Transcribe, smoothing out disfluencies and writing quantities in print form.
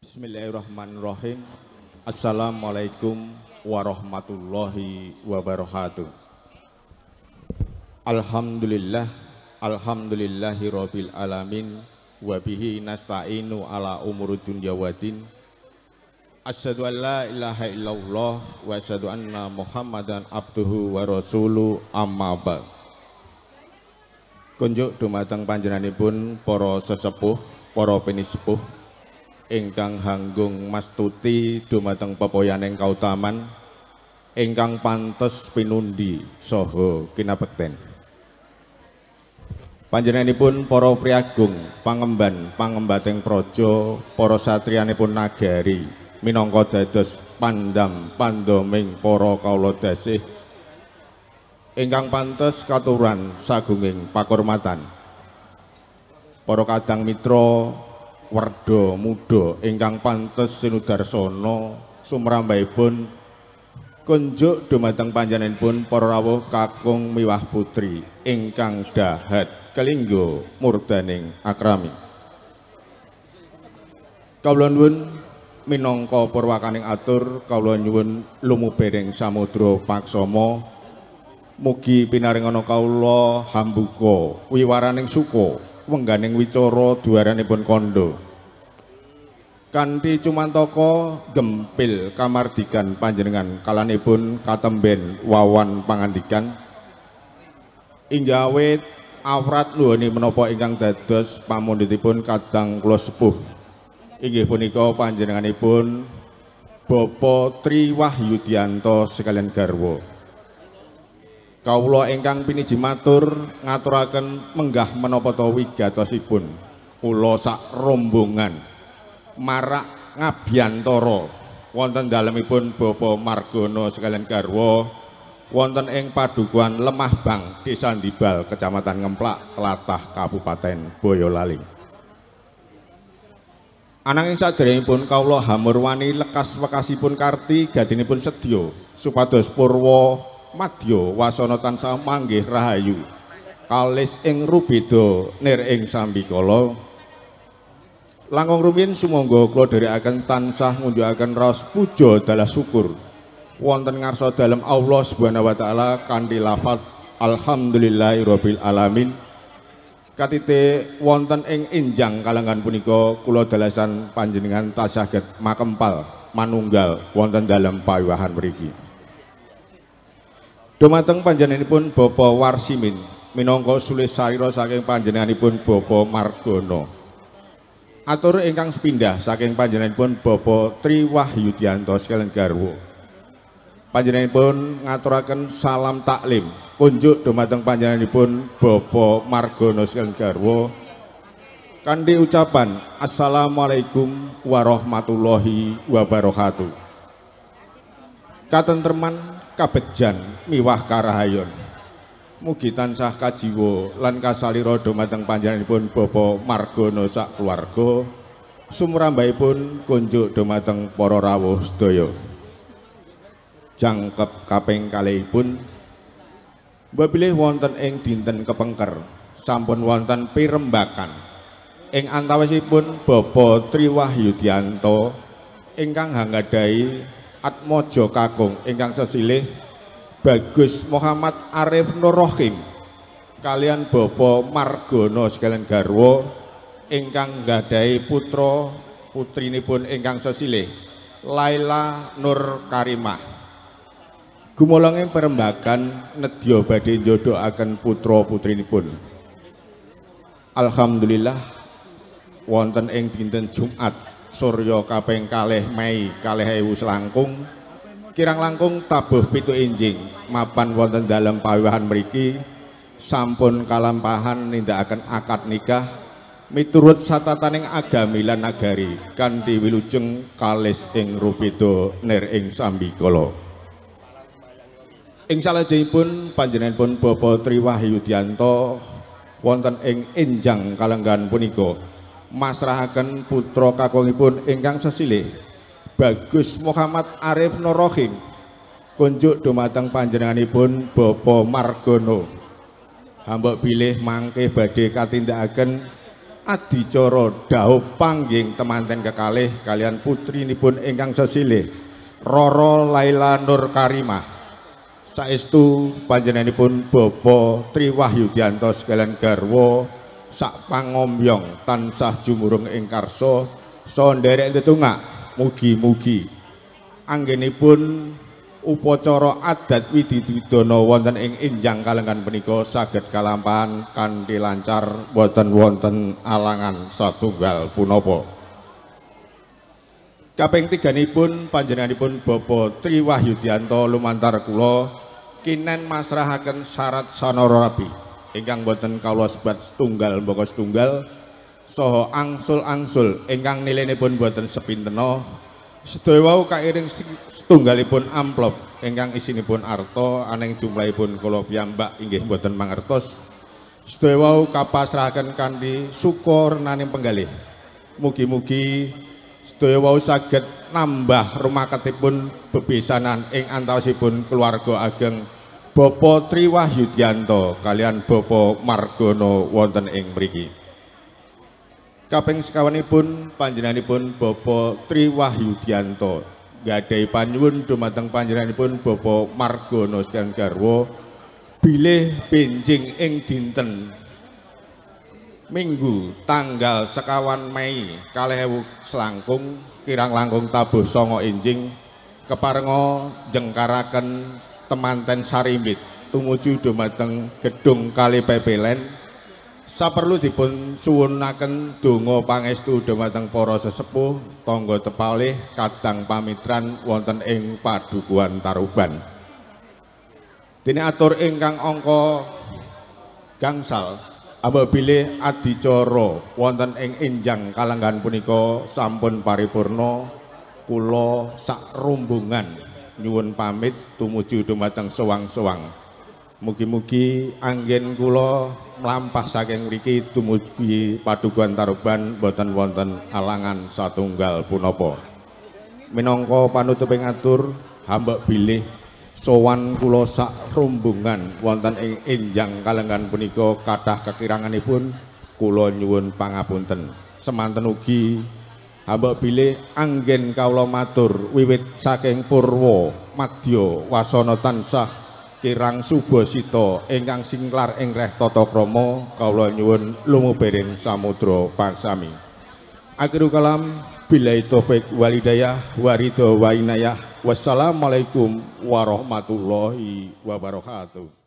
Bismillahirrahmanirrahim. Assalamualaikum warahmatullahi wabarakatuh. Alhamdulillah, alhamdulillahi rabbil alamin, wabihi nasta'inu ala umuri dunya waddin. Asyhadu an la ilaha illallah wa asyhadu anna Muhammadan abduhu wa rasuluhu, amma ba'd. Kunjuk dumateng panjenenganipun para sesepuh, para pinisepuh ingkang hanggung mastuti dumateng pepoyaning kautaman ingkang pantes pinundi saha kinabekten. Panjenenganipun para priagung pangemban pangembating praja, para satriyanipun nagari minangka dados pandam pandoming para kawula dasih ingkang pantes katuran sagunging pakurmatan. Para kadang mitra werda muda ingkang pantes sinudarsana sumrambahipun kunjuk dumateng panjenenganipun para rawuh kakung miwah putri ingkang dahat kelinggo murdaning akrami. Kawula nuwun minangka purwakaning atur, kawula nyuwun lumubering samudra paksama, mugi pinaringana kawula hambuka wiwaraning suka wengganing wicara duaranipun kandha kanthi cumantaka gempil kamardikan panjenengan kalanipun katemben wawan pangandikan inggih awit awrat nuhoni menapa ingkang dados pamundhutipun kadang kula sepuh, inggih punika panjenenganipun Bapak Tri Wahyudianto sekalian garwa. Kawula ingkang piniji matur ngaturaken menggah menapa ta wigatosipun kula sak rombongan marak ngabyantara wonten dalemipun Bapak Margono sekalian garwa wonten ing padukuhan Lemah Bang, Desa Ndibal, Kecamatan Ngemplak, Tlatah, Kabupaten Boyolali. Ananging saderengipun kawula hamurwani lekas wekasipun karti gadinipun sedya supados purwa madya wasana tansah manggih rahayu kalis ing rubeda nir ing sambikala. Langkung rumiyin sumangga kula dherekaken tansah ngunjukaken raos puja dalah syukur wonten ngarsa dalem Allah Subhanahu wa taala kanthi lafal alhamdulillahirabbil alamin. Katite wonten ing enjang kalenggan punika kula dalasan panjenengan tasih saged makempal manunggal wonten dalem pawiwahan mriki. Dumateng panjenenganipun Bapak Warsimin minangka sulih sarira saking panjenenganipun Bapak Margono. Atur ingkang sepindah saking panjenenganipun Bapak Tri Wahyudianto sekalian garwa. Panjenenganipun ngaturaken salam taklim kunjuk dumateng panjenenganipun Bapak Margono sekalian garwa kanthi ucapan assalamualaikum warahmatullahi wabarakatuh. Katentreman kabejan miwah karahayon mugi tansah kajiwa lan kasalira dumateng panjenenganipun Bapak Margono sak keluarga, sumrambahipun kunjuk dumateng para rawuh sedaya. Jangkep kaping kalihipun mbilih wonten ing dinten kepengker sampun wonten pirembakan ing antawisipun Bapak Tri Wahyudianto ingkang hanggadhahi atmaja kakung ingkang sesilih Bagus Muhammad Arif Nurrohim kalian Bapak Margono sekalian garwa ingkang nggadahi putra putrinipun ingkang sesilih Laila Nur Karimah. Gumolonge perembakan nedya badhe njodohaken putra putrinipun. Alhamdulillah wonten ing dinten Jumat surya kaping 2 Mei 2000 selangkung kirang langkung tabuh 7 enjing mapan wonten dalem pawiwahan mriki sampun kalampahan nindakaken akad nikah miturut satataning agami lan nagari kanthi wilujeng kalis ing rubeda nir ing sambikala. Ing salajengipun panjenenganipun Bapak Tri Wahyudianto wonten ing enjang kalenggahan punika masrahaken putra kakungipun ingkang sesilih Bagus Muhammad Arif Nurrohim kunjuk dumateng panjenenganipun Bapak Margono. Hambok bilih mangke badhe katindakaken adicara dhaup panggih temanten kekalih kalian putrinipun ingkang sesilih Roro Laila Nur Karimah. Saestu panjenenganipun Bapak Tri Wahyudianto sekalian garwa sak pangombyong tansah jumurung ing karsa saha nderek tetungak mugi-mugi anggenipun upacara adat wididana wonten ing enjang kalenggan punika saged kalampahan kanthi lancar boten wonten alangan satunggal punapa. Kaping tiganipun panjenenganipun Bapak Tri Wahyudianto lumantar kula kinen masrahaken syarat sanara rabi ingkang boten kawula sebat setunggal mbaka setunggal saha angsul-angsul ingkang nilenipun boten sepintena. Sedaya wau kairing setunggalipun amplop ingkang isinipun arta aneng jumlahipun kula piyambak inggih boten mangertos. Sedaya wau kapasrahaken kanthi suka renaning penggalih. Mugi-mugi sedaya wau saged nambah rumaketipun bebesanan ing antawisipun keluarga ageng Bapak Tri Wahyudianto kalian Bapak Margono wonten ing mriki. Kaping sekawanipun panjenenganipun Bapak Tri Wahyudianto gadhahi panyuwun dumateng panjenenganipun Bapak Margono sekalian garwa bilih benjing ing dinten Minggu tanggal 21 Mei 2000 selangkung kirang langkung tabuh 9 enjing keparenga jengkaraken temanten sarimbit tumuju dumateng gedung Kali Pepelen. Saperlu dipun suwunaken donga pangestu dumateng para sesepuh tangga tepalih kadang pamitran wonten ing padukuhan Taruban. Dene atur ingkang angka gangsal apabila adicara wonten ing enjang kalenggan punika sampun paripurna, kula sak rombongan nyuwun pamit tumuju dumateng sewang-sewang. Mugi-mugi anggen kula mlampah saking mriki dumugi padukuhan Taruban boten wonten alangan satunggal punapa. Minangka panutuping atur hamba bilih sowan kula sak rombongan wonten ing enjang kalenggan punika kathah kekiranganipun kula nyuwun pangapunten. Semanten ugi hamba bilih anggen kawula matur wiwit saking purwa madya wasana tansah kirang subasita ingkang singklar ing reh tata krama kawula nyuwun lumubering samudra paksami. Akhirul kalam billahi taufik wal hidayah waridho wa inayah. Wassalamualaikum warahmatullahi wabarakatuh.